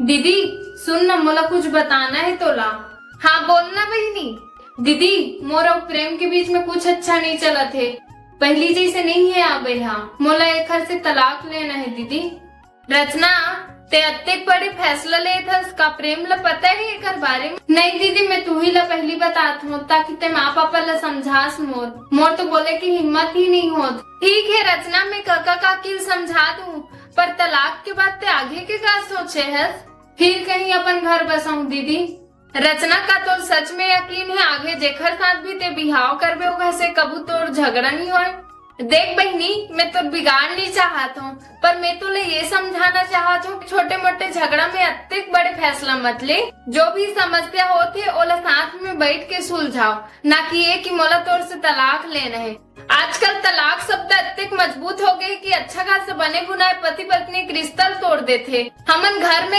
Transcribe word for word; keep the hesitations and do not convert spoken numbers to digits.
दीदी, सुन ना, मोला कुछ बताना हे तोला। हाँ, बोल ना बहिनी। दीदी, मोर अउ प्रेम के बीच में कुछ अच्छा नहीं चलत हे, पहिली जइसे नहीं हे आबे हा। मोला एखर से तलाक लेना हे दीदी। रचना, ते अतेक बड़े फैसला लेत हस, का प्रेम ला पता हे एकर बारे में? नहीं दीदी, मैं तुही ला पहिली बतात हूँ, ताकि ते माँ पापा ला समझास मोर। मोर तो बोले के हिम्मत ही नहीं होत। ठीक हे रचना, मैं कका काकी ला समझा दूँ, पर तलाक के बाद ते आगे के का सोचे हस? फिर कहीं अपन घर बसाऊँ दीदी। रचना, का तोर सच में यकीन हे आगे जेखर साथ भी ते बिहाव करबे ओखर से कभू तोर झगड़ा नहीं होय? देख बहिनी, मैं तोर बिगाड़ नहीं चाहत हूँ, पर मैं तोला ये समझाना चाहत हूँ, छोटे मोटे झगड़ा में अतेक बड़े फैसला मत ले। जो भी समस्या होत हे ओला साथ में बैठ के सुलझाओ, ना कि ये कि मोला तोर से तलाक लेना हे। आजकल तलाक शब्द अतेक मजबूत हो गए कि अच्छा खासा बने बुनाए पति पत्नी के रिश्ता ल तोड़ देथे। हमन घर में